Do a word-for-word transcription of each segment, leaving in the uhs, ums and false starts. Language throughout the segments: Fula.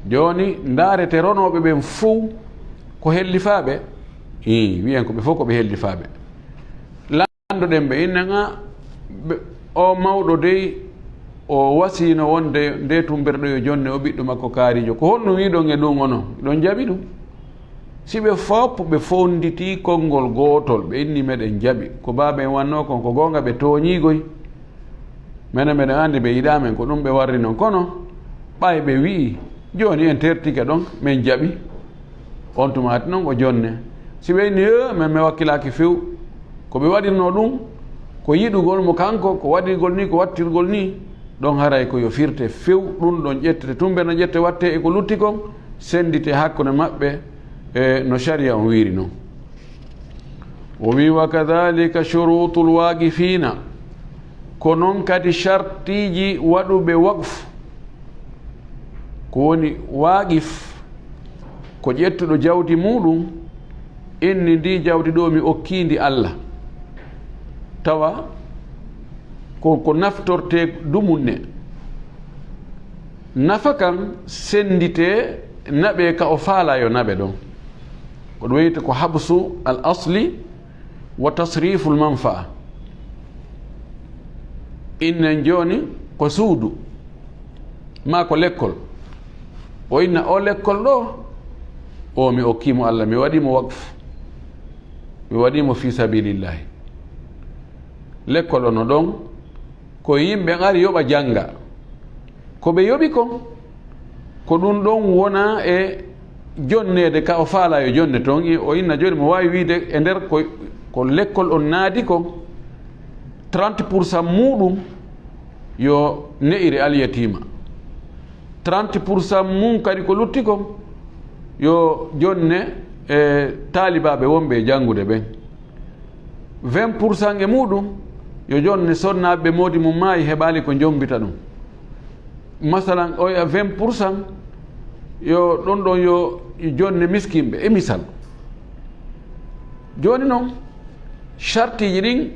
Jooni, ndaarete ronooɓe ɓen fow ko hellifaaɓe? Ii, wiyen ko ɓe fow ko ɓe hellifaaɓe. Lanndo ɗen ɓe, innen a, ɓe, o mawɗo dey, o wasiino wonde nde tumberɗo yo jonne o ɓiɗɗo makko kaarijo. Ko honno wi'uɗon e ɗum onon? Hiɗon jaɓi ɗum? Si ɓe fow ɓe fownditii konngol gootol, ɓe inni meɗen jaɓi. Ko baaba en wannoo kon, ko goonga ɓe tooñii goy. Menen meɗen anndi ɓe yiɗaa men, ko ɗum ɓe warri non. Kono ɓay ɓe wi'i, jooni en tertike ɗon, men jaɓi. On tuma hati non o jonne. Si ɓe inni, "Ee, men mi wakkilaaki few." Ko ɓe waɗirnoo ɗum, ko yiɗugol mo kanko, ko waɗirgol ni, ko wattirgol ni, ɗon haray ko yo firte few, ɗum ɗon ƴettete tumbe no ƴette watte e ko lutti kon, sendite hakkunde maɓɓe e no sariya on wiiri non. O wi, "Wa kadhalika shurutul waqifina," ko non kadi shartiiji waɗuɓe waqfu. Ko woni waqif, ko ƴettuɗo jawdi muɗum, inni, "Ndi jawdi ɗo mi okkii ndi Allah." Tawa ko, ko naftorte dumunne. Nafa kan sendite naɓe ka o faala yo naɓe ɗon. Ko ɗum wiyete ko habsu al asli wa tasriful manfa'a. Innen jooni ko suudu, maa ko lekkol. O inna o lekkol ɗo, o mi okkii mo Allah, mi waɗii mo waqfu. Mi waɗii mo fi sabilillahi. Lekkol ono ɗon, ko yimɓe ari yoɓa jannga. Ko ɓe yoɓi kon, ko ɗum ɗon wona e jonneede ka o faala yo jonne ton. I-, o inna jooni mo waawi wiide e nder ko, ko lekkol on naadi kon, trente pour cent muɗum yo ne'ire alyatiima. Trente pour cent mum kadi ko lutti kon, yo jonne e taalibaaɓe wonɓe e janngude ɓen. Vingt pour cent e muɗum, yo jonne sonnaaɓe moodi mum maayi heɓaali ko njombita ɗum. Masalan, oya vingt pour cent, yo ɗon ɗon yo jonne miskinɓe, e misal. Jooni non, shartiiji ɗin,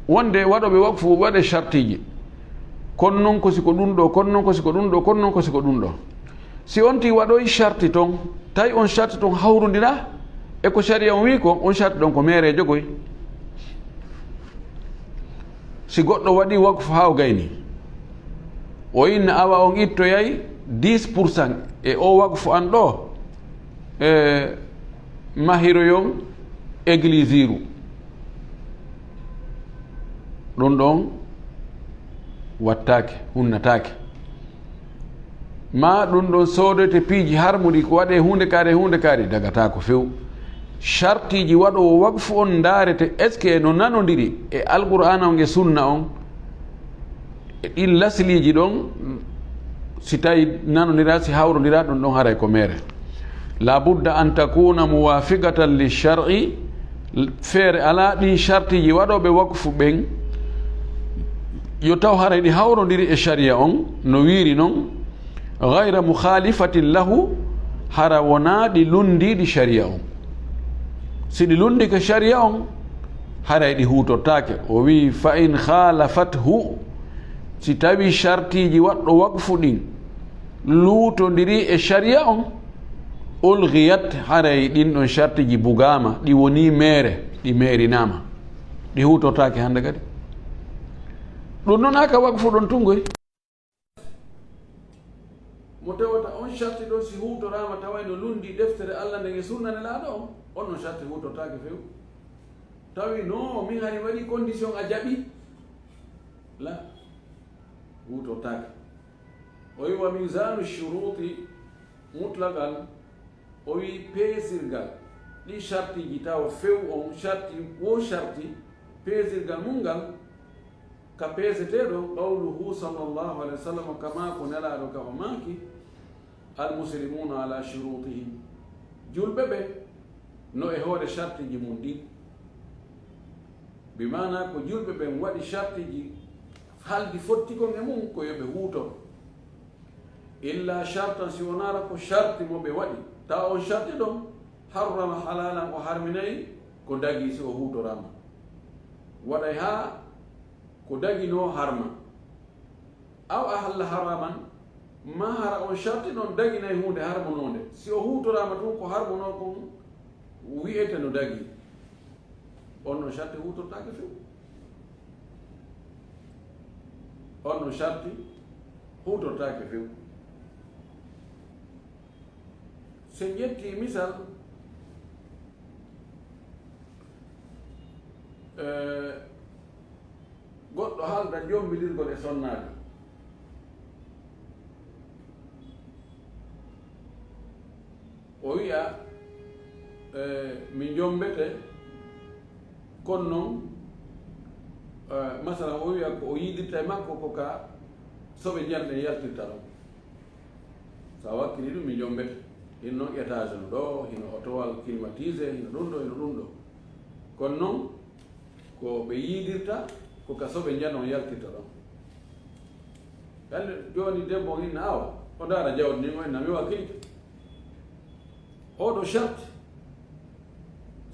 wonde waɗooɓe waqfu waɗe shartiiji. Kono non ko si ko ɗum ɗo, kono non ko si ko ɗum ɗo, kono non ko si ko ɗum ɗo. Si on tii waɗoyi sharti ton, tawi on sharti ton hawrondira e ko sariya on wi'i ko, on sharti ɗon ko meereejo goy. Si goɗɗo waɗi waqfu haa o gayni, o inna awa on ittoyay dix pour cent e o waqfu an ɗo, e mahiroyon églisiru. Ɗum ɗon wattaake, hunnataake. Ma ɗum ɗon soodoyte piiji harmuɗi, ko waɗee huunde kaari, huunde kaari, dagataako few. Shartiiji waɗoowo waqfu on ndaarete, est-ce que no nanondiri e Alqur'aana on e Sunna on? E ɗin lasliiji ɗon, si tawi nanondira, si hawrondira, ɗum ɗon haray ko meere. La budda an takuna muwafiqatan li shar'i, feere alaa ɗin shartiiji waɗooɓe waqfu ɓen, yo taw haray ɗi hawrondiri e sharia on, no wiiri non, ghayra mukhalifatin lahu, hara wonaa ɗi lunndiiɗi sharia on. Si ɗi lunndike sharia on, haray ɗi huutortaake. O wi'i, "Fa in khalafathu," si tawi shartiiji waɗɗo waqfu ɗin luutondiri e sharia on, "ulghiyat," haray ɗin ɗon shartiiji bugaama, ɗi wonii meere, ɗi meerinaama, ɗi huutortaake hannde kadi. Ɗum noon aka waqfu ɗon tungoy. Mo tawata on sharti ɗon si huutoraama taway no lunndii deftere Allah nden e sunna Nelaaɗo on, on non sharti huutortaake few. Tawi no min hari waɗi condition a jaɓi? La, huutortaake. O wi wa mizanu shuruti mutlaqan, o wi peesirgal ɗi shartiiji tawa few on sharti wo sharti, peesirgal mum ngal ka peeseteeɗo qawluhu sallallahu alaihi wasallam, kama ko Nelaaɗo ka o maaki, "Al muslimuna ala shurutihim." Julɓe ɓe no e hoore shartiiji mum ɗin. Bi maana ko julɓe ɓen waɗi shartiiji haldi fotti kon e mum ko yo ɓe huutor. Illa shartan, si wonaara ko sharti mo ɓe waɗi. Tawa on sharti ɗon harrama halalan, o harminay ko dagi si o huutoraama. Waɗay haa ko dagi no harma. Aw ahalla haraman, Ma hara on sarti non daginay huunde harmunoonde. Si o huutoraama tun ko harmunoo kon, wi'ete no dagii. On non sarti huutortaake few. On non sarti huutortaake few. So en ƴettii misal, eh, goɗɗo haalda jommbidirgol e sonnaajo. O wi'a, eh, mi jommbete, kono non, eh, masalan, o wi'a ko o yiidirta e makko ko ka soɓe njanɗe yaltirta ɗon. So a wakkilii ɗum, mi jommbete. Hino non étage no ɗoo, hino otowal climatisé, hino ɗum ɗoo, hino ɗum ɗoo. Kono non, ko ɓe yiidirta, ko ka soɓe njanɗe on yaltirta ɗon. Yalla jooni debbo on inna, awa, o ndaara jawdi ndin, o inna, mi wakkilike. Oɗo sarti,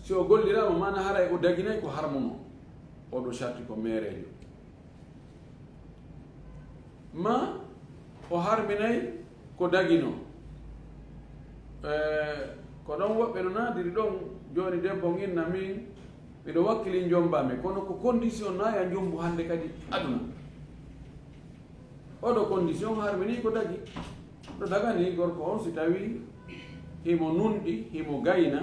si o golliraama, maana haray o daginay ko harmunoo. Oɗo sarti ko meereejo. Ma o harminay ko daginoo. Eh, ko ɗon woɓɓe no naadiri ɗon, jooni debbo on inna, min miɗo wakkilii, jommbaa mi, kono ko condition na ya jommbu hannde kadi aduna. Oɗo condition harminii ko dagi. Ɗo daganii gorko on, si tawii himo nunɗi, himo gayna,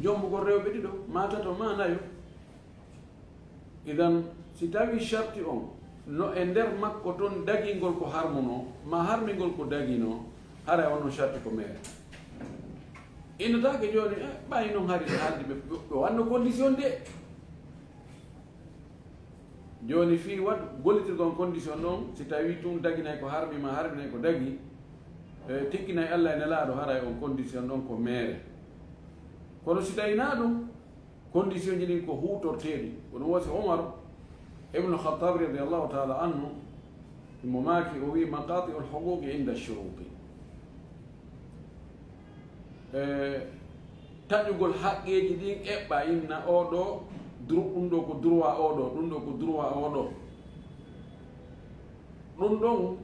jommbugol rewɓe ɗiɗo, maa tato, maa nayo. Idan, si tawii sarti on no e nder makko ton dagingol ko harmunoo, maa harmingol ko daginoo, haray on non sarti ko meere. Innataake jooni, eh, ɓay non hari ɓe haaldi ɓe, ɓe, ɓe wanno condition de. Jooni fii waɗ gollitirgol condition ɗon, si tawii tun daginay ko harmi maa harminay ko dagi, eh, tikkinay Alla e Nelaaɗo, haray on condition ɗon ko meere. Kono si tawii naa ɗum, condition ji ɗin ko huutorteeɗi. Ko ɗum wasi Umar ibn Khattab radiyallahu ta'ala anhu, mo maaki, o wi'i, "Maqati'ul huquqi inda shuruti." E taƴugol haqqeeji ɗin eɓɓa inna, oo ɗoo dro-, ɗum ɗoo ko droit oo ɗoo, ɗum ɗoo ko droit oo ɗoo. Ɗum ɗon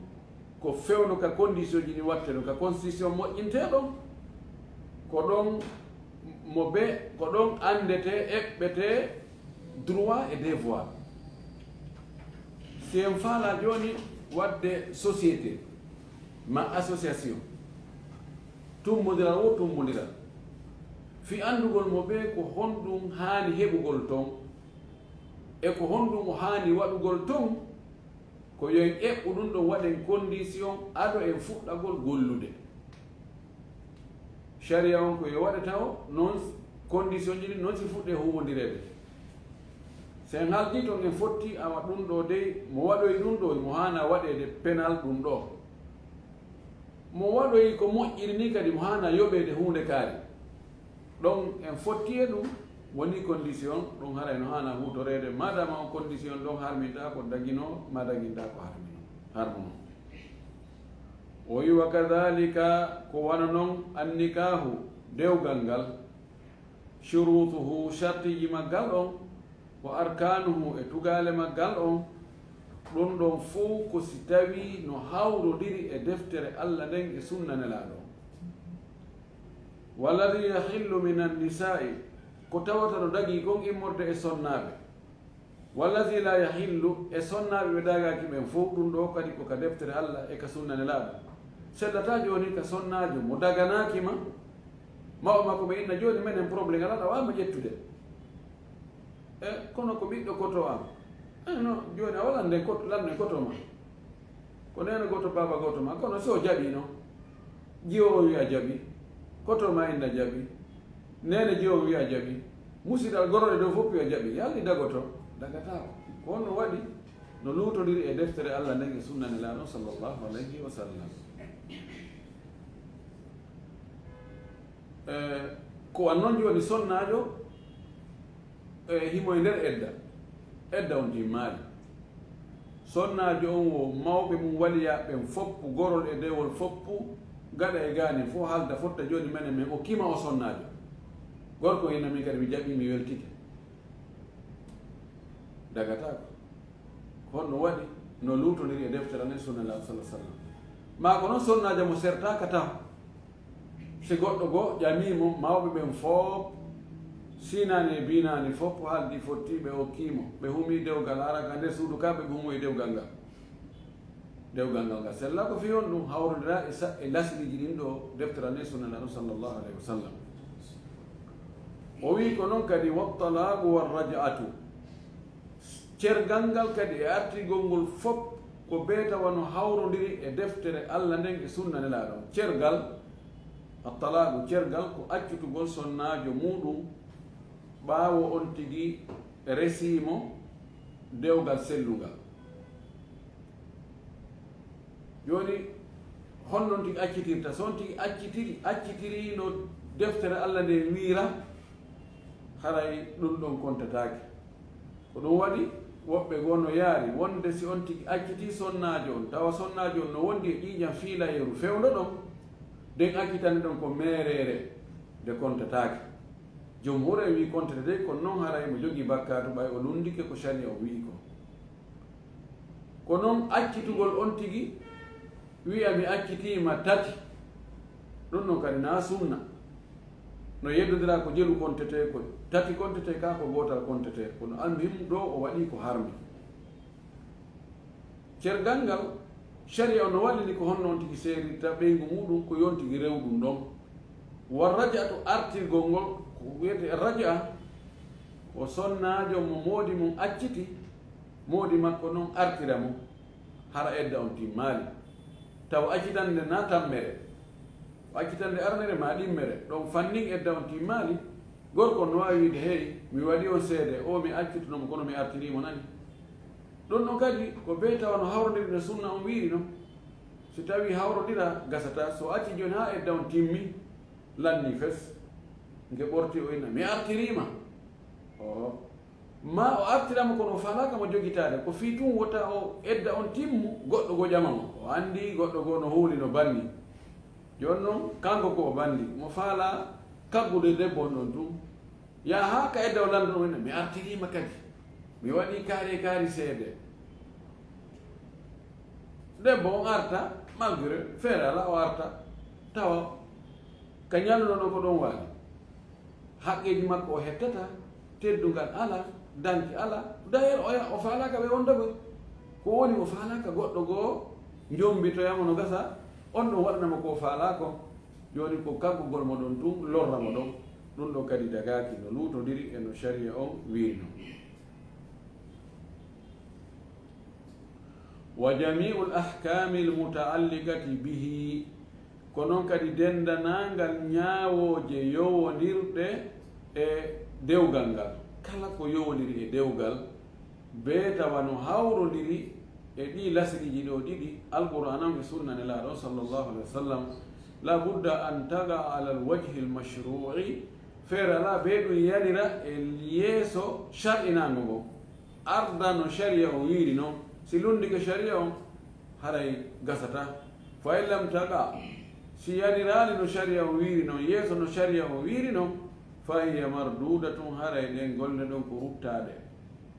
ko fewndo ka condition ji ɗi wattee ɗon, ka constitution moƴƴintee ɗon. Ko ɗon mo be, ko ɗon anndetee, eɓɓetee droit e devoir. Si en faalaa jooni waɗde société, ma association, tummbondiral wo tummbondiral, fii anndugol mo be ko honɗum haani heɓugol ton, e ko honɗum o haani waɗugol ton, ko yo en eɓɓu ɗum ɗon, waɗen condition ado en fuɗɗagol gollude. Sharia on ko yo waɗe taw non condition ji ɗin non si fuɗɗee huuwondireede. Si en haaldi ton en fotti, awa ɗum ɗoo dey, mo waɗoyi ɗum ɗoo, mo haana waɗeede penal ɗum ɗoo. Mo waɗoyi ko moƴƴiri nii kadi, mo haana yoɓeede huunde kaari. Ɗon en fotti e ɗum, woni condition, ɗum haray no haana huutoreede, madama on condition ɗon harminta ko daginoo, ma daginta ko harmino-, harmunoo. O wi'i, "Wa kadhalika, ko wano non, annikahu, dewgal ngal, shurutuhu, shartiiji maggal on, wa arkanuhu, e tugaale maggal on, ɗum ɗon fow ko si tawii no hawrodiri e deftere Alla nden e sunna Nelaaɗo on. Walladhi yahillu minan nisa'i, ko tawata no dagii kon immorde e sonnaaɓe. Walladhi la yahillu, e sonnaaɓe ɓe dagaaki ɓen fow, ɗum ɗoo kadi ko ka deftere Alla e ka sunna Nelaaɗo. Sellataa jooni ka sonnaajo mo daganaaki ma, ma o ma ko ɓe inna jooni menen problème alaa, a waawaa mo ƴettude. E, kono ko ɓiɗɗo koto am. E, no, jooni a walan nden koto, lan nden koto ma. Ko neene gooto, baaba gooto ma. Kono si o jaɓii no? Jiwo o wi'a jaɓi. Koto ma inna jaɓi. Neene jiwo o wi'a jaɓi. Musidal gorole dow fof wi'a jaɓi. Yalli dagoto? Dagataako. Ko honno waɗi? No luutondiri e deftere Alla nden e sunna Nelaaɗo sallallahu alayhi wa sallam. E, ko wan non jooni sonnaajo, e, himo e nder edda. Edda on timmaali. Sonnaajo on wo mawɓe mum waliyaaɓe ɓen foppu, gorol e dewol foppu, gaɗa e gaani fof haalda fotta jooni menen men o kima o sonnaajo. Gorko inna min kadi mi jaɓi, mi weltike. Dagataako. Ko honno waɗi? no luutondiri e deftere nden sunna Nelaaɗo sallallaahu alayhi wa sallam. Maa ko noon sonnaajo mo sertaaka tan, si goɗɗo goo ƴamii mo, mawɓe ɓen fof, siinaani e biinaani fof, haaldi fotti, ɓe okkii mo, ɓe humii dewgal, hara ka nder suudu ka ɓe humoyi dewgal ngal. Dewgal ngal ngal sella ko fii honɗum? Hawrondira e sa-, e lasliiji ɗin ɗo deftere nden sunna Nelaaɗo sallallaahu alayhi wa sallam. O wi'i ko noon kadi, wa talaaqu wa raj'atu. Cergal ngal kadi e artirgol ngol fof ko bee tawa no hawrondiri e deftere Alla nden e sunna Nelaaɗo. Cergal, at-talaaqu, cergal ko accutugol sonnaajo muuɗum ɓaawo on tigi resii mo dewgal sellungal. Jooni, honno on tigi accitirta? So on tigi accitiri, accitirii no deftere Alla nden wi'ira, haray ɗum ɗon kontataake. Ko ɗum waɗi, woɓɓe goo no yaari wonde si on tigi accitii sonnaajo on, tawa sonnaajo on no wondi e ƴiiƴam fiilayeeru fewndo ɗon, nden accitande ɗon ko meereere, nde kontataake. Jumhuur en wi'i kontatee, kono noon haray mo jogii bakkaatu ɓay o lunndike ko sariya on wi'i kon. Ko noon accitugol on tigi wi'a mi accitii ma tati, ɗum ɗon kadi naa sunna. No yeddondiraa ko jelu kontetee, ko tati kontetee, kaa ko gootal kontetee. Kono almuhimmu ɗoo o waɗii ko harmi. Cergal ngal, sariya on no wallini ko honno on tigi seerirta ɓeyngu muuɗum, ko yo on tigi rewu ɗum ɗon. Wa raj'atu, artirgol ngol, ko wi'etee raj'a, ko sonnaajo mo moodi mum acciti, moodi makko non artira mo, hara edda on timmaali. Taw accitande na tammere, o accitande arnere ma ɗimmere, ɗon fannin edda on timmaali, gorko on no waawi wi'ude, "Hey, mi waɗi on seede, o mi accutuno mo, kono mi artirii mo nani." Ɗon ɗon kadi ko bee tawa no hawrondiri no sunna on wi'iri non. Si tawii hawrondira gasata, so acci jooni haa edda on timmi, lanni fes, nge ɓorti o inna, "Mi artirii ma." O, ma o artira mo kono o faalaaka mo jogitaade, ko fii tun wota o edda on timmu, goɗɗo goo ƴama mo. O anndi goɗɗo goo no huuli no banni. Jooni non, kanko ko o banni, mo faalaa kaggude debbo on ɗon tun. Yaa haa ka edda o lanndo ɗum, "Mi artirii ma kadi. Mi waɗii kaari e kaari seede." Debbo on arta, malgré feere alaa o arta, tawa ka ñalluno ɗon ko ɗon waali. Haqqeeji makko o hettata, teddungal alaa, danki alaa. D'ailleurs, o ya-, o faalaaka ɓe wonda koy. Ko woni o faalaaka goɗɗo goo njombitoya mo no gasa, on ɗon waɗana mo ko o faalaa kon. Jooni ko kaggugol mo ɗon tun lorra mo ɗon. Ɗum ɗon kadi dagaaki no luutondiri e no sariya on wi'iri non. Wa jami'ul ahkaamil muta'alliqati bihi, ko non kadi denndaangal ñaawooje yowondirɗe e dewgal ngal. Kala ko yowondiri e dewgal, bee tawa no hawrondiri e ɗii lasliiji ɗoo ɗiɗi, Alqur'aana on e Sunna Nelaaɗo on, sallallahu alayhi wa sallam, la budda an taqa ala al-wajhi al-mashru'i, feere alaa bee ɗum yanira e yeeso shar'inaango ngo. Arda no sariya on wi'iri non, si lunndike sariya on, haray gasata. Fa in lam taqa, si yaniraali no sariya on wi'iri non, yeeso no sariya on wi'iri non, fa hiya mardudatun, haray ɗen golle ɗon ko ruttaaɗe.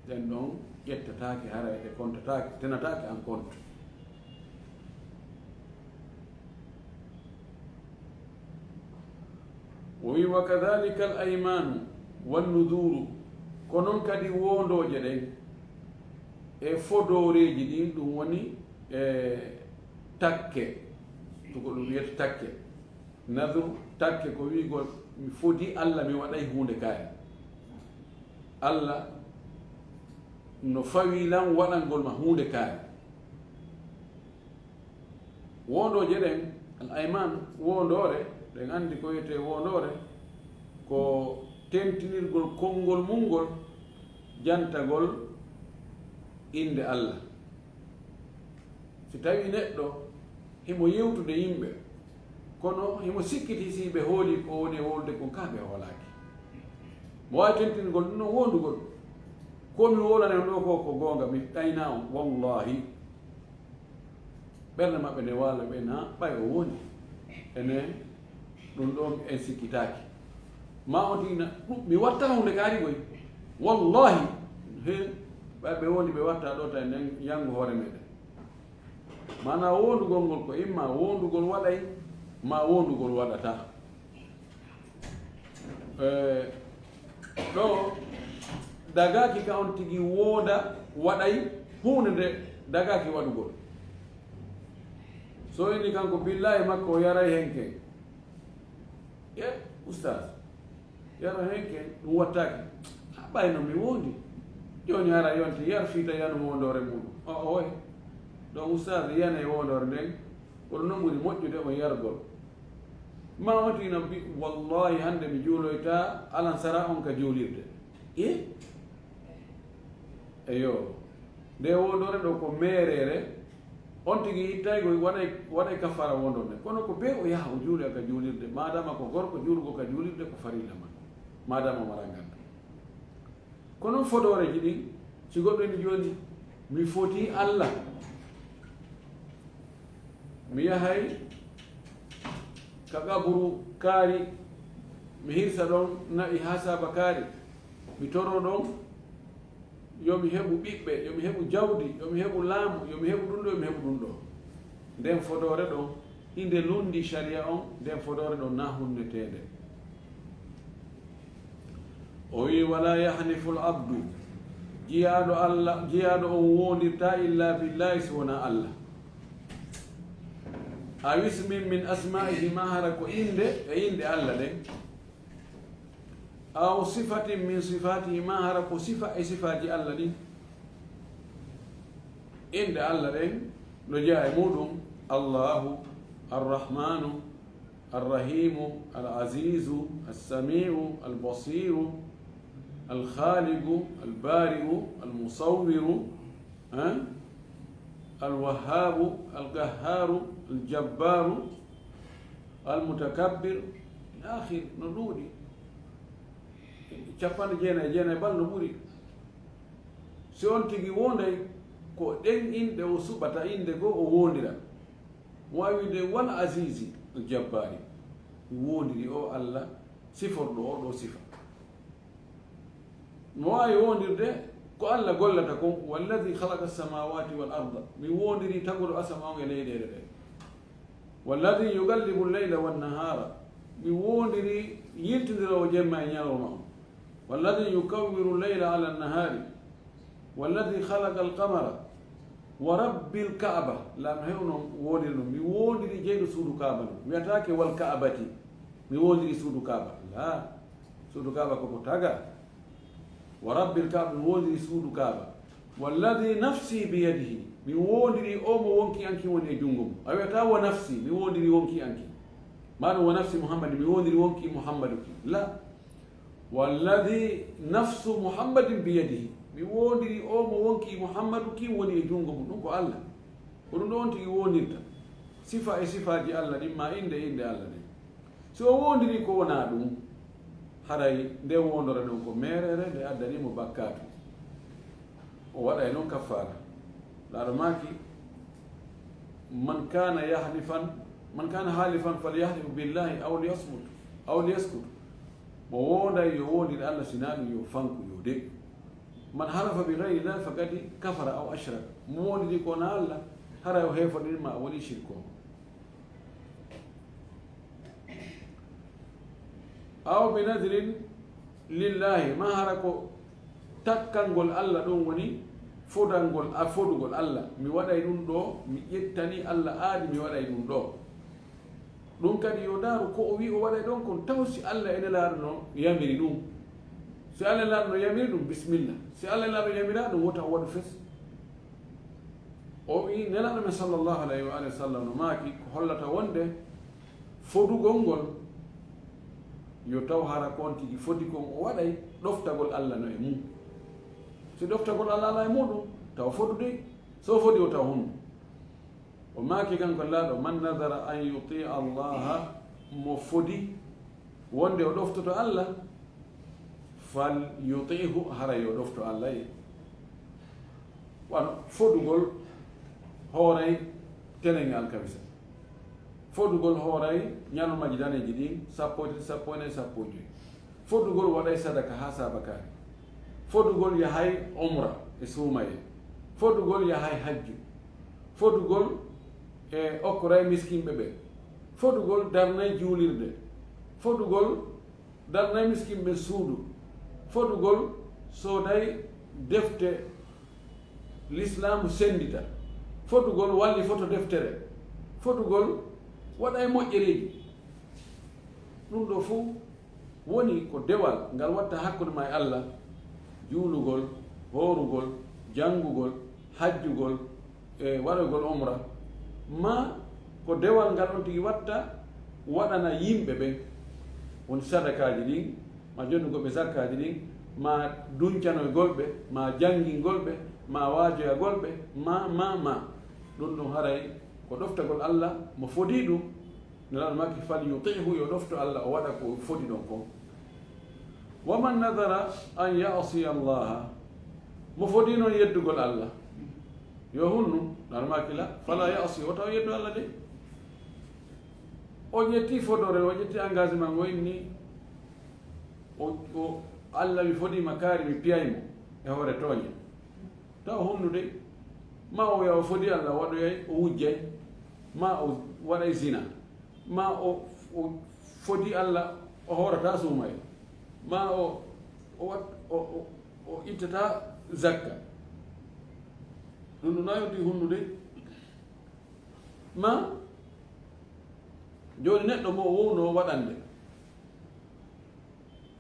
Ɗen ɗon ƴettataake, haray ɗe kontataake, tenataake en compte. O wi, "Wa kadhalika al-aymaanu wan-nuduuru." Ko non kadi wondooje ɗen e fodooreeji ɗin, ɗum woni e takke, to ko ɗum wiyata takke. Nadru, takke ko wi'ugol, mi fodii Alla, mi waɗay huunde kaari. Alla no fawii lan waɗangol ma huunde kaari. Wondooje ɗen, al-aymaan, wondoore, ɗen anndi ko wiyetee wondoore, ko tentinirgol konngol mum ngol, jantagol innde Alla. Si tawii neɗɗo himo yewtude yimɓe, kono himo sikkiti si ɓe hoolii ko woni e wowlude kon, kaa ɓe hoolaaki. Mo waawi tentinirgol ɗum ɗon wondugol, ko mi wowlani on ɗoo ko, ko goonga, mi ɗaynaa on, wallaahi. Ɓernde maɓɓe nde waalo ɓe na ɓay o woni. Enen ɗum ɗon en sikkitaaki. Ma on tigi na, ɗum, mi watta hunde kaari koy. Wallaahi, he, ɓay ɓe woni ɓe watta ɗo tawi nden yango hoore meɗen. Maanaa woondugol ngol ko imma woondugol waɗay, maa woondugol waɗataa. Eh, ɗo dagaaki ka on tigi woonda waɗay huunde nde dagaaki waɗugol. So inni kanko billaahi makko o yaray henke. E, ustaas, yara henke ɗum wattaaki. A ɓay no mi woondi. Jooni hara yonti yar fiita yanu woondoore muɗum. O, oye. Ɗo ustaas yana e woondoore nden. Kono noon ɓuri moƴƴude on yargol. Ma on tigi no mbi, "Wallahi hannde mi juuloyta alan sara on ka juulirde." E? Eyo. Nde woondoore ɗo ko meereere, on tigi ittay ko waɗay, waɗay kafaara woondoore nden. Kono ko bee o yaha o juuloya ka juulirde. Maadama ko gorko juulugo ka juulirde ko farilla makko. Maadama o mara ngannda. Kono fodooreeji ɗin, si goɗɗo ene jooni, mi foti Alla. Mi yahay ka qaburu kaari, mi hirsa ɗon na'i haa saaba kaari. Mi toro ɗon, yo mi heɓu ɓiɓɓe, yo mi heɓu jawdi, yo mi heɓu laamu, yo mi heɓu ɗum ɗo, yo mi heɓu ɗum ɗo. Nden fodoore ɗon, inde lundi sariya on, nden fodoore ɗon na hunneteende. O wi, "Wala yahlifu al-abdu," jiyaaɗo Alla, jiyaaɗo on woondirta illa billahi, si wona Alla. Aw ismin min asma'ihi, ma hara ko inde e inde Alla ɗen. Aw sifatin min sifatihi, ma hara ko sifa e sifaaji Alla ɗin. Inde Alla ɗen no jeyaa e muɗum, Allahu, Arrahmanu, Arrahimu, Al-Azizu, As-Sami'u, Al-Basiru, Al-Khaliqu, Al-Bari'u, Al-Musawwiru, eh? Al-Wahhabu, Al-Qahharu, Al-Jabbaru, Al-Mutakabbir, ila akhiri, no ɗuuɗi. Capanɗe jeenayi e jeenayi bal no ɓuri. Si on tigi woonday, ko ɗen inɗe o suɓata, innde goo o woondira. Mo waawi wiide, "Wal Azizi, Al Jabbaari." Mi woondiri o Alla, siforɗo o ɗo sifa. Mo waawi woondirde ko Alla gollata kon, "Walladi khalaqa samawati wal arda." Mi woondiri taguɗo asama on e leyɗeele ɗen. "Walladi yugallibu leyla wan nahara." Mi woondiri yiltindiroowo jemma e ñalawma on. "Walladi yukawwiru leyla ala nahari." "Walladi khalaqa al qamara." "Wa rabbil Ka'aba." La no hewno woondiri ɗum. Mi woondiri jeyɗo suudu Kaaba ɗum. Mi wiyataake "wal Ka'abati." Mi woondiri suudu Kaaba. La. Suudu Kaaba koko taga. "Wa rabbil Ka'aba." Mi woondiri suudu Kaaba. "Walladi nafsi biyadihi." Mi woondiri o mo wonki anki woni e junngo mum. A wiyata "wa nafsi." Mi woondiri wonki anki. Maa ɗum "wa nafsi Muhammad." Mi woondiri wonki Muhammadu ki. La. "Walladi nafsu Muhammadin biyadihi." Mi woondiri o mo wonki Muhammadu kin woni e junngo mum. Ɗum ko Alla. Ko ɗum ɗo on tigi woondirta. Sifa e sifaaji Alla ɗin, ma innde e innde Alla ɗen. Si o woondiri ko wonaa ɗum, haray nde woondore ɗon ko meerere, nde addani mo bakkaatu. O waɗay non kaffaara. Laaɗo maaki, "Man kana yahlifan, man kana halifan falyahlif billahi aw liyasmut, aw liyaskut." Mo woonday yo woondir Alla, sinaa ɗum yo fanku, yo deƴƴu. "Man halafa bi ghayri llahi faqad kafara aw ashraka." Mo woondiri ko wonaa Alla, haray o heefoɗin ma o waɗi shirkoowo. "Aw bi nadrin lillahi," ma hara ko takkangol Alla ɗum woni fodangol, a fodugol Alla. Mi waɗay ɗum ɗo, mi ƴettani Alla aadi, mi waɗay ɗum ɗo. Ɗum kadi yo ndaaru ko o wi o waɗay ɗon kon taw si Alla e Nelaaɗo no yamiri ɗum. Si Alla e Nelaaɗo no yamiri ɗum, bismillah. Si Alla e Nelaaɗo yamiraa ɗum, wota o waɗu fes. O wi Nelaaɗo men sallallahu alayhi wa alihi wa sallam no maaki ko hollata wonde fodugol ngol yo taw hara ko on tigi fodi kon o waɗay ɗoftagol Alla no e mum. Si ɗoftagol Alla alaa e muɗum, taw fodude, so fodi o taw honno. O maaki kanko Laaɗo, "Man nadara an yuti'a Allaha," mo fodi wonde o ɗoftoto Alla, "fal yuti'hu," hara yo ɗofto Alla e. Wano fodugol hooray teleŋe alkamisa. Fodugol hooray ñalawmaaji daneeji ɗin, sappo e tati, sappo e nayi, sappo e joy. Fodugol waɗay sadaka haa saabakaari. Fodugol yahay umra e suumayee. Fodugol yahay hajju. Fodugol e okkoray miskinɓe ɓe, fodugol darnay juulirde, fodugol darnay miskinɓe suudu, fodugol sooday defte lislaamu senndita, fodugol walli foto deftere, fodugol waɗay moƴƴereeji. Ɗum ɗo fof woni ko dewal ngal watta hakkunde ma e Allah, juulugol, hoorugol, janngugol, hajjugol, e waɗoygol umra, ma ko dewal ngal on tigi watta waɗana yimɓe ɓen, woni sadakaaji ɗin, ma jonnugol ɓe zakkaaji ɗin, ma duncanoygol ɓe, ma janngingol ɓe, ma waajoyagol ɓe, ma, ma, ma. Ɗum ɗum haray ko ɗoftagol Allah mo fodii ɗum. Nelaaɗo maaki, "Fal yuti'hu", yo ɗofto Allah, o waɗa ko fodi ɗon kon. "Wa man nadara an ya'siya Allaha", mo fodi noon yeddugol Allah, yo hunnu. Nelaaɗo maaki, "La, fala ya'si", o taw yeddu Allah de. O ƴetti fodore, o ƴetti engagement o inni, o, o, Allah mi fodi ma kaari, mi piyay mo e hoore tooñe. Taw honnude, ma o wiya o fodi Allah, o waɗoyay, o wujjay, ma o waɗay zina, ma o, o fodi Allah, o hoorata suumay, ma o, o wat-, o, o, o ittata zakka. Ɗum ɗum na yoti honnude. Ma jooni neɗɗo mo wowno waɗande,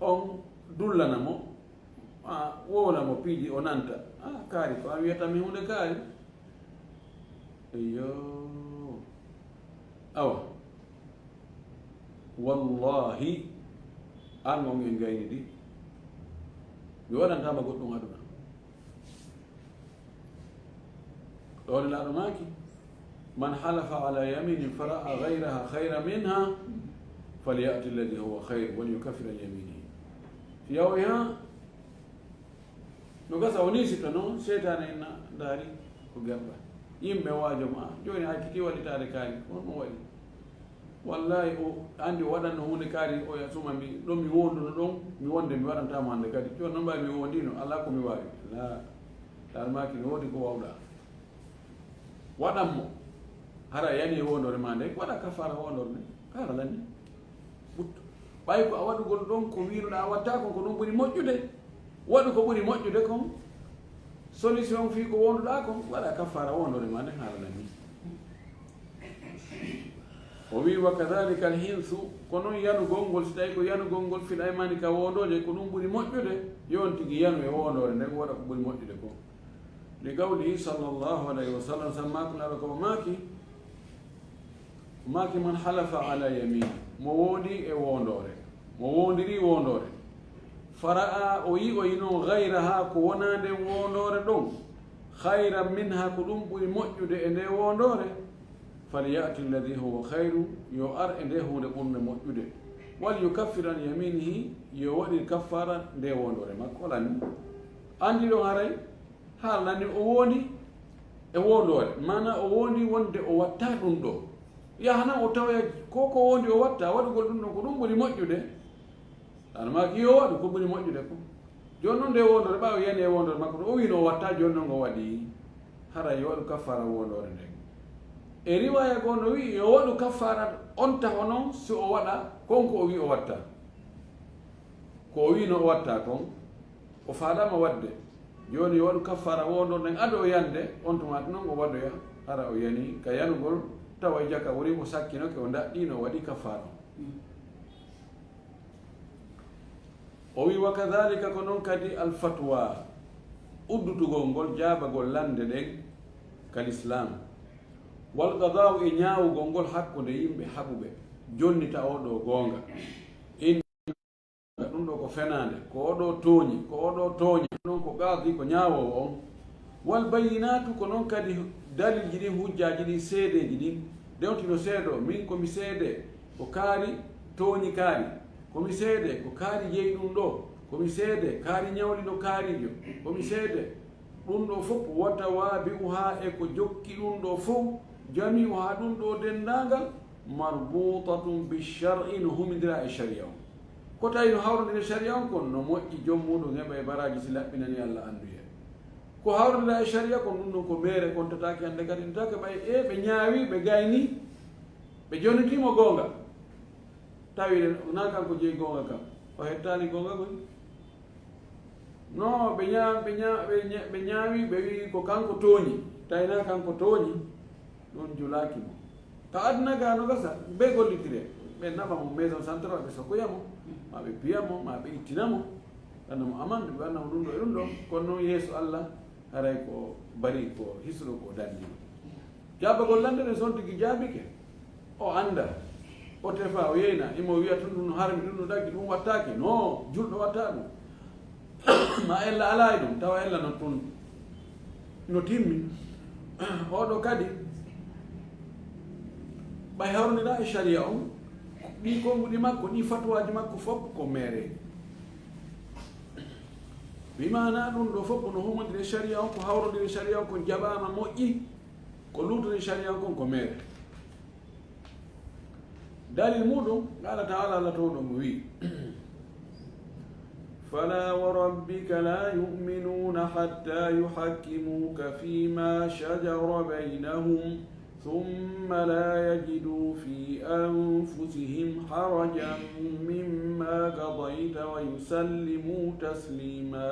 on dullana mo, a wowna mo piiji, o nanta. A, kaari, ko an wiyata mi huunde kaari? Eyyo. Awa. Wallahi, an on en gayni di. Mi waɗantama goɗɗum aduna. Ɗo Nelaaɗo maaki, "Man halafa ala yaminin fara'a ghayraha khayran minha, falyati alladhi huwa khayr, wal yukaffir an yaminihi." Si yawoy ha, no gasa o ni sitta noon, seytaane en na ndaari ko gerɗa. Yimɓe waajo ma, jooni a kiti wallitaade kaari, ko honɗum waɗi? Wallahi, o anndi o waɗanno huunde kaari, o ya suma mi, ɗon mi wonduno ɗon, mi wonde mi waɗantaa mo hannde kadi. Jooni noon mbawi mi wondino, alaa ko mi waawi. La, Nelaaɗo maaki, no woodi ko waawɗaa. Waɗan mo. Hara yani e wondore ma nde, waɗa kafaara wondore nde. Hara lani. Ɓuttu. Ɓay ko a waɗugol ɗon ko wiinuɗaa a watta kon, ko ɗum ɓuri moƴƴude. Waɗu ko ɓuri moƴƴude kon. Solution fii ko wonduɗaa kon, waɗa kafaara wondore ma nden, hara lani. O wi, "Wa kadhalika al-hinsu", ko non yanugol ngol, si tawi ko yanugol ngol fil aymani ka wondooje, ko ɗum ɓuri moƴƴude, yo on tigi yanu e wondoore nden, waɗa ko ɓuri moƴƴude ko. Li qawlihi sallallahu alayhi wa sallam, sabu maaki Nelaaɗo ko o maaki, o maaki, "Man halafa ala yamin", mo wondi e wondoore, mo wondiri wondoore, "fara'a", o yi'oyi non, "ghayraha", ko wonaa nden wondoore ɗon, "khayran minha", ko ɗum ɓuri moƴƴude e nde wondoore, "falyati alladhi huwa khayru", yo ar e nde huunde ɓurnde moƴƴude, "wal yukaffir an yaminihi", yo waɗir kaffaara nde wondoore makko. Lani anndi ɗon haray haalani o wondi e wondoore, maanaa o wondi wonde o watta ɗum ɗo. Yahana o tawoya ko, ko wondi o watta, waɗugol ɗum ɗon ko ɗum ɓuri moƴƴude. An maaki yo waɗu ko ɓuri moƴƴude ko. Jooni noon nde wondoore, ɓaawo yani e wondoore makko ɗo, o wii no o watta, jooni noon o waɗi. Hara yo waɗu kaffaara wondoore nden. E riwaaya goo no wii yo waɗu kaffaara on taho noon si o waɗa kon ko o wii o watta. Ko o wii no o watta kon, o faalaama waɗde. Jooni yo waɗu kaffaara wondoore nden ado o yande, on tuma noon o waɗoya, hara o yani ka yanugol, tawa e jaka woni o sakkinoke, o daɗɗii no o waɗi kaffaara on. O wi, "Wa kadhalika", ko noon kadi, "al-fatwa", uddutugol ngol, jaabagol lande ɗen ka lislaam, "wal qada'u", e ñaawugol ngol hakkunde yimɓe haɓuɓe, jonnita oo ɗoo goonga. In ɗum ɗo ko fenaande, ko oo ɗoo tooñi, ko oo ɗoo tooñi, ɗum ko qaadi, ko ñaawoowo on. "Wal bayyinaatu", ko noon kadi dalilji ɗin, hujjaaji ɗin, seedeeji ɗin, dewtino seedo, min ko mi seede ko kaari tooñi kaari, ko mi seede ko kaari jeyi ɗum ɗo, ko mi seede kaari ñawlino kaariijo, ko mi seede ɗum ɗo fof, "wa tawabi'uha", e ko jokki ɗum ɗo fof, "jami'uha", ɗum ɗo denndaangal, "marbutatun bi shar'i", no humindira e sharia on. Ko tawi no hawrondiri e sharia on kon, no moƴƴi joom muɗum heɓa e baraaji si laɓɓinani Allah annduye. Ko hawrondira e sharia kon, ɗum ɗon ko meere, kon tataaki hannde kadi, tataake ɓay e ɓe ñaawi, ɓe gayni, ɓe jonitiimo goonga. Tawi ɗen, wonaa kanko jeyi goonga kam, o hettaali goonga koy. No, ɓe ñaa-, ɓe ñaa-, ɓe ña-, ɓe ñaawi, ɓe wi'i ko kanko tooñi, tawi naa kanko tooñi, ɗum julaaki mo. Ka aduna ga no gasa, ɓe gollitire, ɓe naɓa mo maison centrale, ɓe sokkoya mo, ma ɓe piya mo, ma ɓe ittina mo, ɓe wanna mo amande, ɓe wanna mo ɗum ɗo e ɗum ɗo, kono noon yeeso Allah, haray ko bari, ko hisro, ko dandi. Jaabagol lanndere son tigi jaabike, o annda, o tefa, o yeyna, imo wiya tun ɗum no harmi, ɗum no ɗaggi, ɗum wattaake. No, julɗo watta ɗum. Ma ella alaa e ɗum, tawa ella no tun no timmi. Oɗo kadi, ɓay hawrondira e sharia on, ɗi konnguɗi makko, ɗi fatuwaaji makko fof ko meereeji. Bi maana ɗum ɗo fof no humondiri e sharia on, ko hawrondiri e sharia on, ko jaɓaama moƴƴi, ko luutori e sharia on kon ko meere. Dalil muɗum, qala taala, Allah towɗo mo wi, فلا وربك لا يؤمنون حتى يحكموك فيما شجر بينهم ثم لا يجدوا في أنفسهم حرجا مما قضيت ويسلموا تسليما.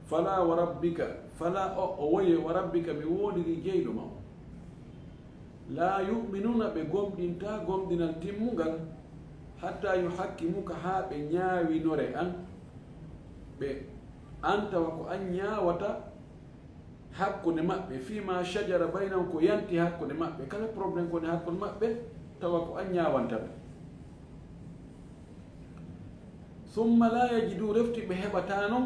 فلا وربك، فلا، o, o woye, وربك, mi woondiri jeyɗo ma on. لا يؤمنون, ɓe gomɗinta gomɗinal timmungal, حتى يحكموك, haa ɓe ñaawinore an, ɓe an tawa ko an ñaawata hakkunde maɓɓe, فيما شجر بينهم, ko yanti hakkunde maɓɓe, kala problème ko woni hakkunde maɓɓe, tawa ko an ñaawanta ɓe. ثم لا يجدوا, refti ɓe heɓata non,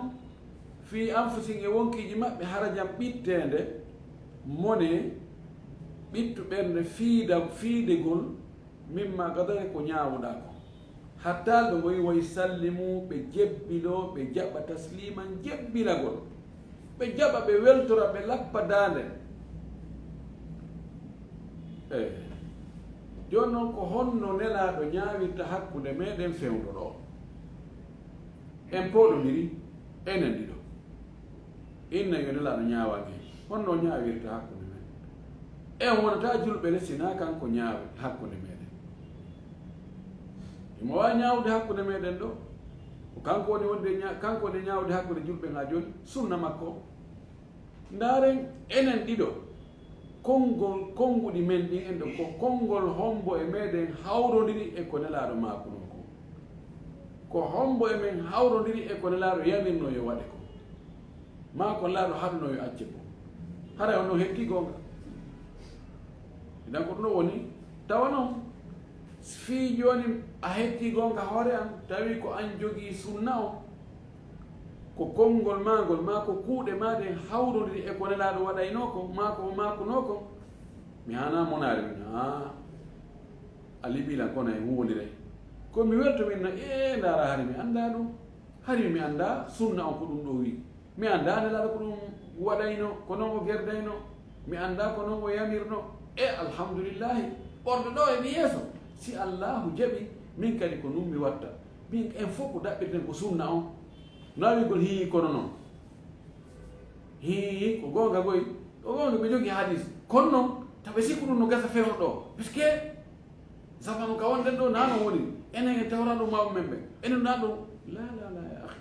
في أنفسهم, e wonkiiji maɓɓe, حرجا, ɓitteende, mone, ɓittu ɓernde, fiida, fiidegol, مما قضيت, ko ñaawuɗaa ko. Hatta ɗo ngoy ويسلموا, ɓe jebbiloo, ɓe jaɓa تسليما, jebbilagol. Ɓe jaɓa, ɓe weltora, ɓe lappa daande. Eh. Jooni noon, ko honno Nelaaɗo ñaawirta hakkunde meɗen fewndo ɗo? En pooɗondiri, enen ɗiɗo. Inna yo Nelaaɗo ñaawan en. Honno o ñaawirta hakkunde men? En wonataa julɓe le, sinaa kanko ñaawi hakkunde meɗen. Imo waawi ñaawude hakkunde meɗen ɗo. Ko kanko woni wonde ña-, kanko woni ñaawude hakkunde julɓe haa jooni, sunna makko. Ndaaren, enen ɗiɗo, konngol, konnguɗi men ɗin en ɗo, ko konngol hombo e meɗen hawrondiri e ko Nelaaɗo maakunoo kon? Ko hombo e men hawrondiri e ko Nelaaɗo yamirnoo yo waɗe kon? Maa ko Nelaaɗo haɗunoo yo acce kon? Haray on no hetti goonga. Idan ko ɗum ɗo woni, tawa non, fii jooni a hetti goonga hoore an, tawi ko an jogii sunna o, ko konngol maa ngol, maa ko kuuɗe maa ɗen hawrondiri e ko Nelaaɗo waɗaynoo kon, maa ko o maakunoo kon, mi haanaa monaade min, haa a liɓii lan, kono en huwondiray. Ko mi welto min no, ee, ndaara, hari mi anndaa ɗum, hari mi anndaa sunna on ko ɗum ɗo wi'i. Mi anndaa Nelaaɗo ko ɗum waɗayno, ko non o gerdayno. Mi anndaa ko non o yamirno. E alhamdulillahi, ɓorɗo ɗo e mi yeeso. Si Allaahu jaɓi, min kadi ko ɗum mi watta. Min en fof ko ɗaɓɓirten ko sunna on. No a wi'gol hii kono non. Hii, ko goonga goy. Ko goonga ɓe jogii hadis. Kono non, taɓe sikku ɗum no gasa fewndo ɗo. Puisque zamanu ka wonɗen ɗo, naa no woni. Enen en tawra ɗum mawɓe men ɓe. Enen naa ɗum. La, la, la, ya akhi.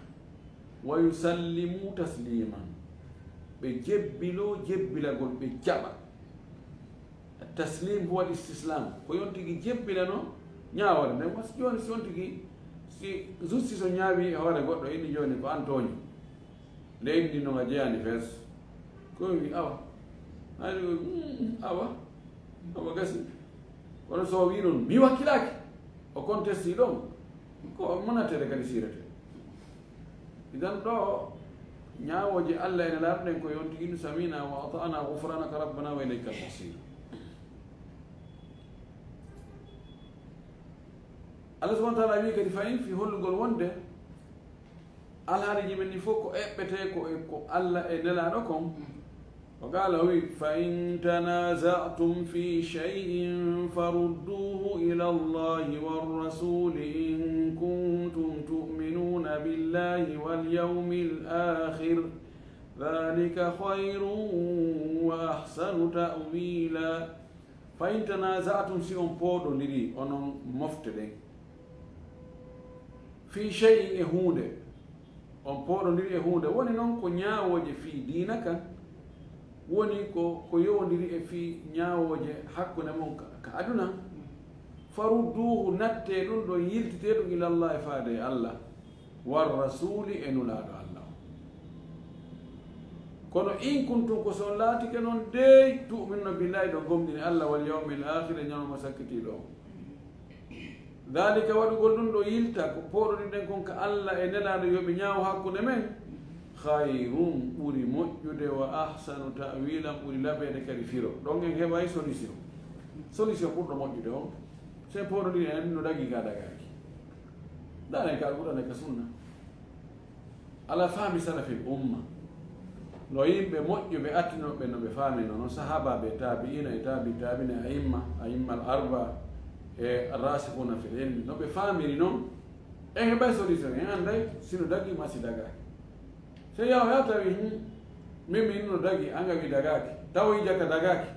Wa yusallimu tasliman. Ɓe jebbiloo jebbilagol, ɓe jaɓa. Taslim huwa al-istislam. Ko yon tigi jebbilano ñaawore nden. Wasi jooni si on tigi, si justice o ñaawi e hoore goɗɗo, inni jooni ko an tooñi. Nde inni non a jeyaani fees. Ko wi awa. Ani, mm, awa. Awa gasi. Kono so o wi non, mi wakkilaaki. O contesti ɗon. Ko monatere kadi siirete. Idan ɗo ñaawooje Allah e Nelaaɗo ɗen ko yon tigi innu samina wa ata'na ghufranaka rabbana wa ilaykal masir. Allah subhanahu wa ta'ala wi kadi fayin fi hollugol wonde alhaaliiji men ɗi fof ko eɓɓetee ko e ko Allah e Nelaaɗo kon. O qaala, o wi, فإن تنازعتم في شيء فردوه إلى الله والرسول إن كنتم تؤمنون بالله واليوم الآخر ذلك خير وأحسن تأويلا. فإن تنازعتم, si on pooɗondirii, onon mofte ɗen, في شيء, e huunde, on pooɗondirii e huunde, woni noon ko ñaawooje fii diina kan, woni ko, ko yowondiri e fii ñaawooje hakkunde mon ka, ka aduna, فردوه, nattee ɗum ɗon, yiltitee ɗum, إلى الله, faade e Allah, والرسول, e Nulaaɗo Allah on. Kono, إن كنتم, ko si on laatike noon dey, تؤمنون بالله, hiɗon gomɗini Allah, واليوم الآخر, e ñalawma sakkitiiɗo on. ذلك, waɗugol ɗum ɗoo yilta ko pooɗondirɗen kon ka Allah e Nelaaɗo, yo ɓe ñaawo hakkunde men, خير, ɓuri moƴƴude, وأحسن تأويلا, ɓuri laɓeede kadi firo. Ɗon en heɓay solution. Solution ɓurɗo moƴƴude on, si en pooɗondiri en no dagii ka dagaaki. Ndaaren ka Alqur'aana ka Sunna. Ala fahmi salafil umma. No yimɓe moƴƴuɓe attinooɓe no ɓe faaminoo non, sahaabaaɓe, taabi'iina e taabi taabi'iina, a'imma, a'immal arba'a e raasikhuna fil ilmi, no ɓe faamiri non, en heɓay solution, en annday si no dagii maa si dagaaki. Sey yahoya tawi, hmm, min, min no dagii, an a wi'i dagaaki, tawoy jaka dagaaki.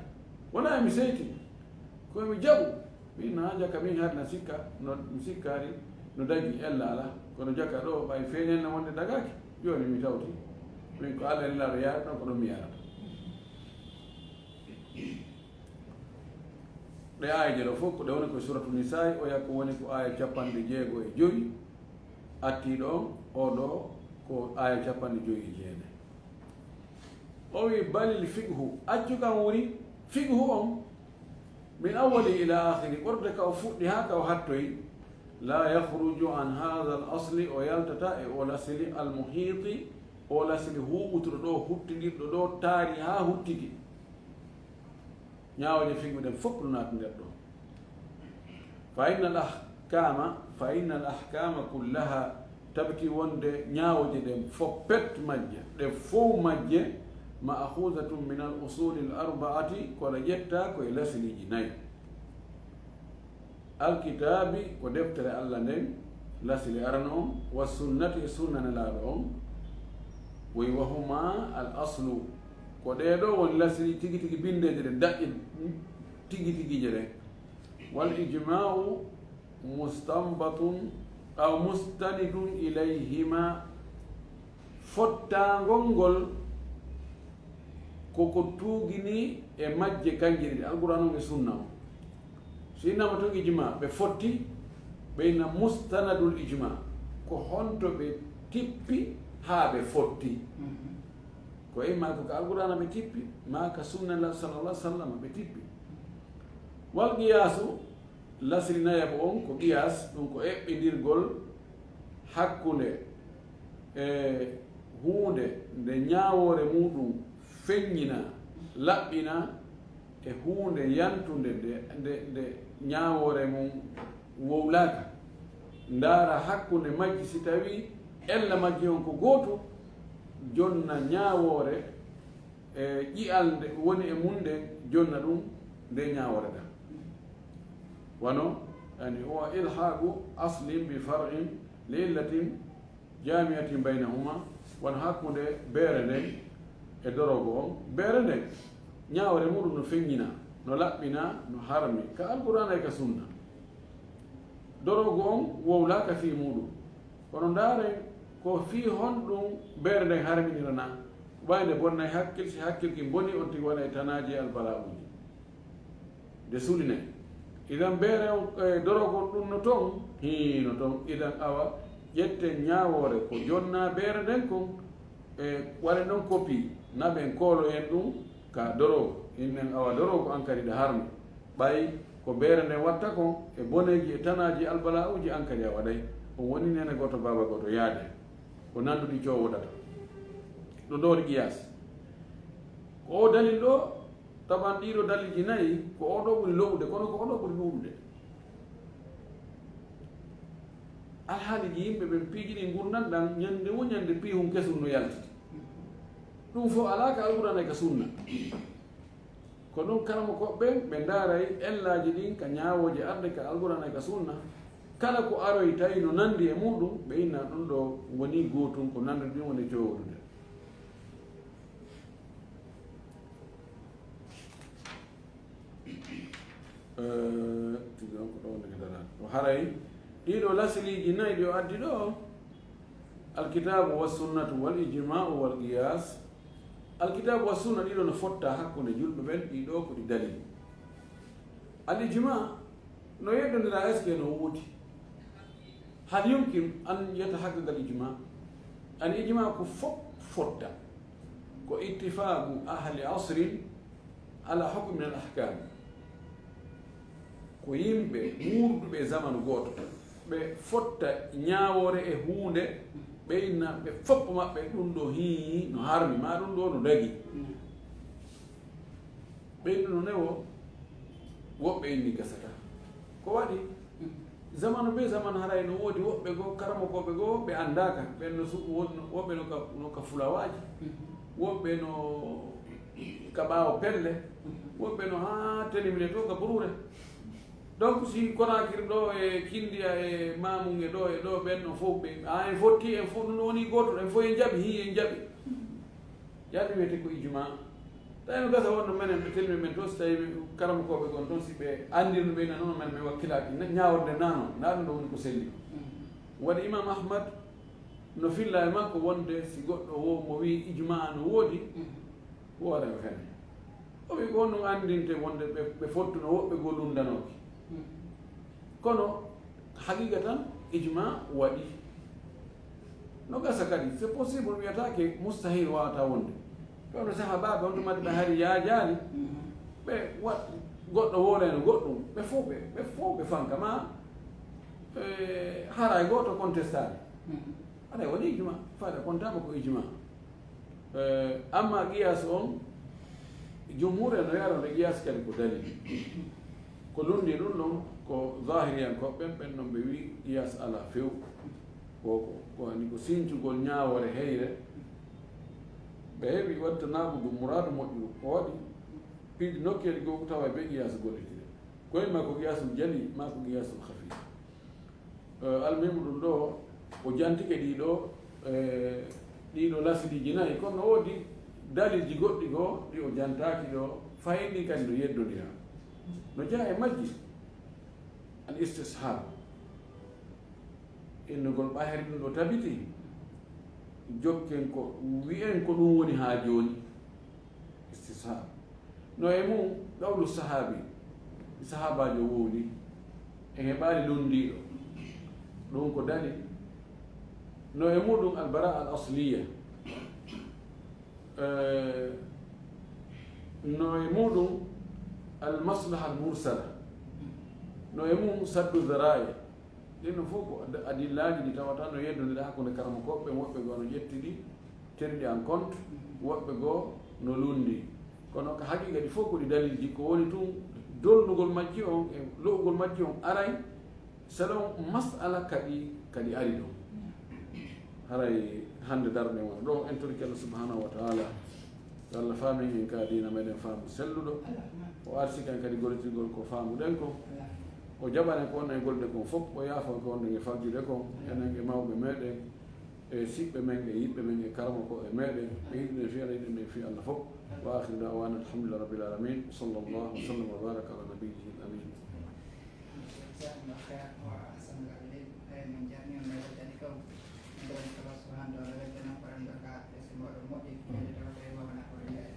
Wonaa e mi seyti, ko e mi jaɓu. Min na jaka min hari na sikka, no, mi sikkaari no dagii, ella alaa. Kono jaka ɗoo, ɓay feeñay na wonde dagaaki, jooni mi tawti. Min ko Allah e Nelaaɗo yaari ɗon, ko ɗon mi yarata. Ɗe aayeeje ɗoo fof, ko ɗe woni ko Suuratu Nisaa'i, oya ko woni ko aaya capanɗe jeego e jowi, attii ɗoo, oo ɗoo ko aaya capanɗe jowi e jeenayi. O wi'i, بل الفقه, accu kam wuri fiqhu on, من أوله إلى آخره, ɓurde ka o fuɗɗi haa ka o hattoyi, لا يخرج عن هذا الأصل, o yaltataa e oo lasli, المحيط, oo lasli huuɓutuɗo ɗoo, huttindirɗo ɗoo, taari haa huttiti. Ñaawooje fiqhu ɗen fof no naati nder ɗoo. فإن الأحكام، فإن الأحكام كلها, tabiti wonde ñaawooje ɗen fof, pet majje, ɗe fof majje, مأخوذة من الأصول الأربعة, ko ɗe ƴettaa ko e lasliiji nayi. Alkitaabi, ko deftere Allah nden, lasli arano on, والسنة, e sunna Nelaaɗo on, woy, وهما الأصل, ko ɗee ɗoo woni lasli tigi tigi, binndeeje ɗen, daƴƴe tigi tigiije ɗen. والإجماع مستنبط أو مستند إليهما, fottaangol ngol ko ko tuuginii e majje kanje ɗiɗi, Alqur'aana on e sunna on. So innaama ton ijmaa, ɓe fotti, ɓe inna mustanadul ijmaa, ko honto ɓe tippi haa ɓe fotti. Mhm. Ko imma ko ka Alqur'aana ɓe tippi, maa ka sunna la sallallahu alaihi wasallam ɓe tippi. Wal qiyaasu, lasli nayaɓo on ko qiyaas, ɗum ko eɓɓindirgol hakkunde e huunde nde ñaawoore muuɗum feññinaa, laɓɓinaa, e huunde yantunde nde, nde, nde ñaawoore mum wowlaaka. Ndaara hakkunde majji, si tawii ella majji on ko gooto, jonna ñaawoore e ƴi'al nde woni e mum nden, jonna ɗum nde ñaawoore ɗan. Wano, yani, هو إلحاق أصل بفرع لعلة جامعة بينهما, wano hakkunde beere nden e dorogo on. Beere nden, ñaawoore muuɗum no feññinaa, no laɓɓinaa, no harmi, ka Alqur'aana e ka sunna. Dorogo on wowlaaka fii muuɗum. Kono ndaaren ko fii honɗum beere nden harminiranaa. Ɓay nde bonnay hakkil, si hakkil kin bonii, on tigi waɗay tanaaji e albala'uuji. Nde sulinay. Idan beere on, e, dorogol ɗum no ton? Hii, no ton. Idan awa, ƴetten ñaawoore ko jonnaa beere nden kon, e, waɗen ɗon kopi, naɓen kooloyen ɗum ka dorogo. Innen awa dorogo an kadi ɗe harmi. Ɓay ko beere nden watta kon, e boneeji, e tanaaji, albala'uuji, an kadi a waɗay. On woni neene gooto, baaba gooto, yaade. Ko nanduɗi coowodata. Ɗum ɗo woni qiyaas. Ko o dalil ɗo, taban ɗiɗo dalilji nayi, ko o ɗo ɓuri lo'ude, kono ko o ɗo ɓuri ɗuuɗude. Alhaaliji yimɓe ɓen piiji ɗin ngurndan ɗan, ñande wo ñande piihun kesun no yaltiti. Ɗum fof alaa ka Alqur'aana e ka Sunna. Ko ɗum karamokooɓe ɓen, ɓe ndaaray ellaaji ɗin ka ñaawooje arde ka Alqur'aana e ka Sunna. Kala ko aroy tawi no nandi e muuɗum, ɓe inna ɗum ɗo woni gootun, ko nanduɗi ɗin woni coowdude. Tigi on ko ɗo woni dara. O haray ɗiɗo lasiliiji nayi ɗi o addi ɗo, alkitabu wa sunnatu wal ijma'u wal qiyas. Alkitabu wa sunna ɗiɗo no fotta hakkunde julɓe ɓen, ɗiɗo ko ɗi dalil. Al ijma no yeddondira, est-ce que no woodi? Hal yumkin an yatahaqqaqa al ijma? Al ijma ko fof fotta, ko ittifaqu ahli asrin ala hukm min al ahkam. Ko yimɓe wuurduɓe zamanu gooto, ɓe fotta ñaawoore e huunde, ɓe inna ɓe fof maɓɓe ɗum ɗo hii no harmi, ma ɗum ɗo no dagi. Ɓe innuno newo, woɓɓe inni gasata. Ko waɗi? Zamanu be zamanu haray no woodi woɓɓe goo, karamokooɓe goo, ɓe anndaaka. Ɓen no su-, won-, woɓɓe no ka, no ka fulawaaji, woɓɓe no ka ɓaawo pelle, woɓɓe no haa telimle to ka buruure. Donc, si Konakiri ɗo e Kindiya e Mamunge ɗo e ɗo, ɓen no fof ɓe, haa en fotti, en fof no woni gooto, en fof en jaɓi, hii en jaɓi. Yaani wiyete ko ijma. Tawi no gasa wonno menen ɓe telmi men to, si tawi karamokooɓe gon toon, si ɓe anndirno ɓe, nano men, men wakkilaaki, na-, ñaaworde nano, ndaa ɗum ɗo woni ko selli. Waɗi Imam Ahmad no filla e makko wonde si goɗɗo wo mo wii ijma no woodi, woore o hene. O wi ko honno anndinte wonde ɓe, ɓe fottuno woɓɓe goo lunndanoki. Kono haqiqa tan, ijma waɗi. No gasa kadi, c'est possible, wiyataake mustahil wawata wonde. Kono sahabaɓe on tuma ɓe hari yaajaali, ɓe waɗ-, goɗɗo wooleno goɗɗum, ɓe fof ɓe, ɓe fof ɓe fanka ma, eh, haray gooto contestaali. Aɗa woni ijma, faade kontama ko ijma. Eh, amma qiyas on, jumhur en no yaronde qiyas kadi ko dalil. Ko lundi ɗum ɗon ko zahiriyankoɓe ɓen, ɓen non ɓe wi qiyas ala few. Ko, ko, ko ani ko sincugol ñaawore heyre. Ɓe heɓi watta naɓudu muradu moƴƴuru. O waɗi piɗi nokkeeli goo ko tawa ɓe qiyas gollitire. Ko en ma ko qiyasul jali, ma ko qiyasul khafi. Eh, almuhimu ɗum ɗo, o jantike ɗiɗo, eh, ɗiɗo lasiliiji nayi, kono no woodi dalilji goɗɗi goo ɗi o jantaaki ɗo, fayin ɗin kadi no yeddondira. No jeyaa e majji, al istishab. Innugol ɓaheri ɗum ɗo tabiti, jokken ko, wi'en ko ɗum woni haa jooni. Istishab. No e mum qawlu sahabi, sahabajo wowli, en heɓaali lundiiɗo. Ɗum ko dalil. No e muɗum al bara al asliya. Eh, no e muɗum al maslaha al mursala. No e mum saddu dhara'i. Ɗin ɗon fof ko ad-, adillaaji ɗi tawata no yeddondira hakkunde karamokooɓe ɓen, woɓɓe goo no ƴetti ɗi, tenir ɗi en compte, woɓɓe goo no lunndi. Kono ka haqiqa ɗi fof ko ɗi dalilji, ko woni tun dolnugol majji on e lo'ugol majji on aray selon mas'ala kadi, kadi ari ɗon. Haray hannde darɗe won ɗo, en torike Allah subhanahu wa ta'ala. Yo Allah faamin en ka diina meɗen faamu selluɗo. O arsiki en kadi gollitirgol ko faamuɗen ko. O jaɓan en ko wonno e gollude kon fof. O yaafo en ko wonno e faggude kon. Enen e mawɓe meɗen, e siɓɓe men, e yiɓɓe men, e karamokooɓe meɗen. Ɓe yiɗuɗen fii Allah, yiɗuɗen fii Allah fof. Wa akhiru da'wana alhamdulillahi rabbil alamin. Sallallahu wa sallam wa baraka ala nabiyyihi al amin. Jazakumullahu khairan wa ahsanallahu ilaykum. Eyi, min jarni on, min weltani kam. Min jarni Allah subhanahu wa ta'ala, weltani on ko renndo ka ɓesngo ɗo moƴƴi, ñande tawa tawi wawna ko renndo en.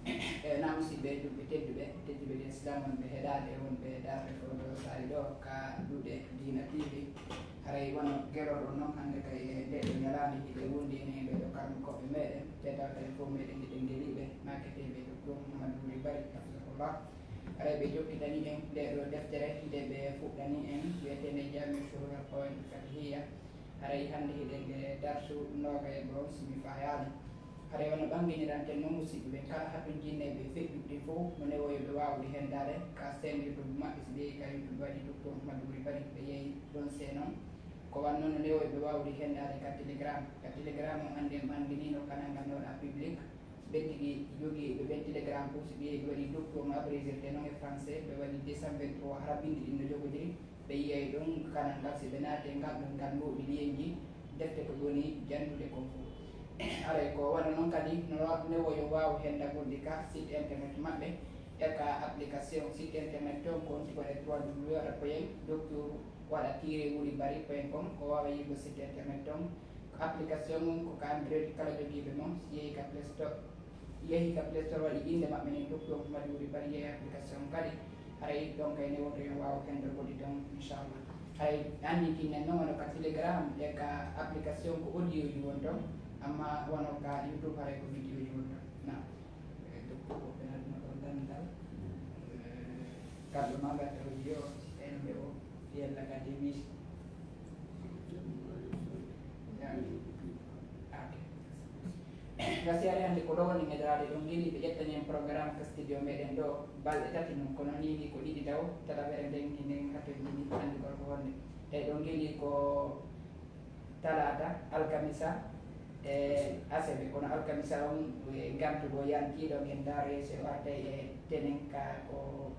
E, na musidɓe julɓe tedduɓe, tedduɓe ɗen Islam wonɓe heɗaade e wonɓe daarde fof ɗo saa'i ɗo ka duuɗe Diina T V. Haray wano geroɗon non hannde kay e nde ɗo ñalaande hiɗen wondi en e ɓee ɗo karmukooɓe meɗen, te tawa tawi fof meɗen hiɗen ngeliiɓe, maaketee ɓe Doktor Mouhamadou Wuri Bari, hafizahullah. Haray ɓe jokkitani en nde ɗo deftere nde ɓe fuɗɗani en, wiyeteende Jaami'u Shuruhil Qawaa'idil Fiqhiyya. Haray hannde hiɗen e darsu noogay e go'o, si mi fayaali. Haray wano ɓannginirten non, musidɓe ɓen, kala hatunjinneeɓe e feƴƴuɗi ɗin fof, no newoyo ɓe waawde henndaade ka chaîne YouTube maɓɓe, si ɓe yehi ka YouTube waɗi Doktor Mouhamadou Wuri Bari, ɓe yehi ɗon see non. Ko wanno no newoyo ɓe waawde henndaade ka Telegram. Ka Telegram on, anndi en ɓannginiino kanal ngal no waɗa public. Ɓen tigi jogiiɓe ɓen Telegram fof, si ɓe yehi ɓe waɗi Doktor no abrégirte non e français, ɓe waɗi deux cent vingt-trois, hara binndi ɗin no jogodiri, ɓe yiyay ɗon kanal ngal. Si ɓe naati e ngal ɗon, ngal ngoodi lienji defte ko woni janndude kon fof. Haray ko wano non kadi no wa-, newoyo waawa henndagol ɗi ka site internet maɓɓe. Eka application site internet toon ko on tigi waɗa trois w waɗa poyen docteur waɗa tire wuri bari poyen com ko wawa yigo site internet toon. Ko application on ko ka android kala jogiiɓe mon si yehi ka play store yehi ka play store waɗi innde maɓɓe nen docteur madi wuri bari yehi application kadi haray ɗon kay ne wonto en wawa hendorgol ɗi toon inchallah. Haray anndi kinnen noon wano ka telegram e ka application ko audio ji won toon amma wano ka youtube haray ko vidéo ji won toon. Na. E dokku ko ɓe aduna ɗon dandal. Kamɓe ma gatta o jiyo en ɓe o yella ka demis. Gasi ari hannde ko ɗo woni medaraade ɗon ngeli ɓe ƴettani en programme ka studio meɗen ɗo balɗe tati mum kono ni ni ko ɗiɗi taw tataɓere nden ginen hato jini anndi gorko honde tawi ɗon ngeli ko talaata alkamisa e aseɓe kono alkamisa on e gantugo yantiiɗo ngen daaro yeeso e warta e tenen ka ko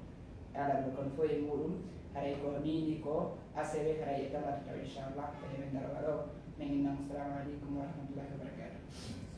alarba kono fof e muɗum haray ko nini ko aseɓe haray e talaata taw inchallah ko emin daro waɗo min innam assalamu aleykum wa rahmatullahi wa barakatuh.